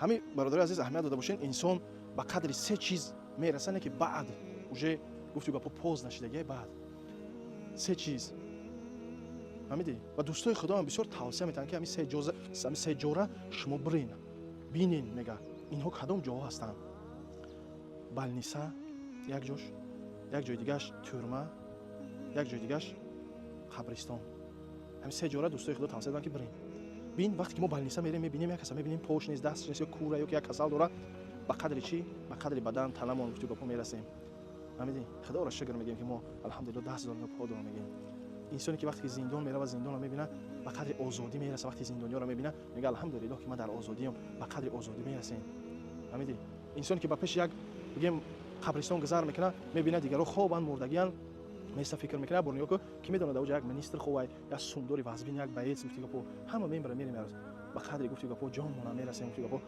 Ҳамин, бародари азиз, аҳамият дода бошед: инсон ба қадри се чиз мерасане, ки баъд уже, гуфти гапо, поз нашидагия. Баъд се чиз, фаҳмидӣ? Ва дӯстои худоам бисёр тавсия метаҳанд, ки ҳамин се ҷора шумо бирен, бинен. Мега, инҳо кадом ҷоҳо ҳастанд? Больница як ҷош, як ҷои дигаш тюрьма, як ҷои дигаш қабристон. Ҳамин се ҷора дӯстои худо тавсия доданд, ки бирен, бин. Вақте ки мо больница мерем, мебинем, як каса мебинем, пош нест, дастш нест ё кура, ё ки як касал дора, ба қадри чӣ, ба қадри бадан, танамон, гуфти гапо, мерасем, фаҳмидӣ? Худоро шукр мегӯем, ки мо, алҳамдулилло, даст дорем, по дорем, мегӯем. Инсоне ки вақте ки зиндон мерава, зиндонро мебина, ба қадри озодӣ мераса. Вақте зиндониёро мебина, мега: «Алҳамдулилло, ки ман дар озодиам». Ба қадри озодӣ мерасем, фаҳмидӣ? Инсоне ки ба пеши як, бигем, қабристон гузар мекунад, мебинад, дигаро хобанд, мурдагиянд, места фикр мекунад, бор нигоҳ ку, ки медонад, ауҷа як министр хобай, як сумдори вазбин, як боец, гуфти гапо. Ҳама мембара, мерем, ба қадри, гуфти гапо, ҷонмона мерасем, гуфти гапо.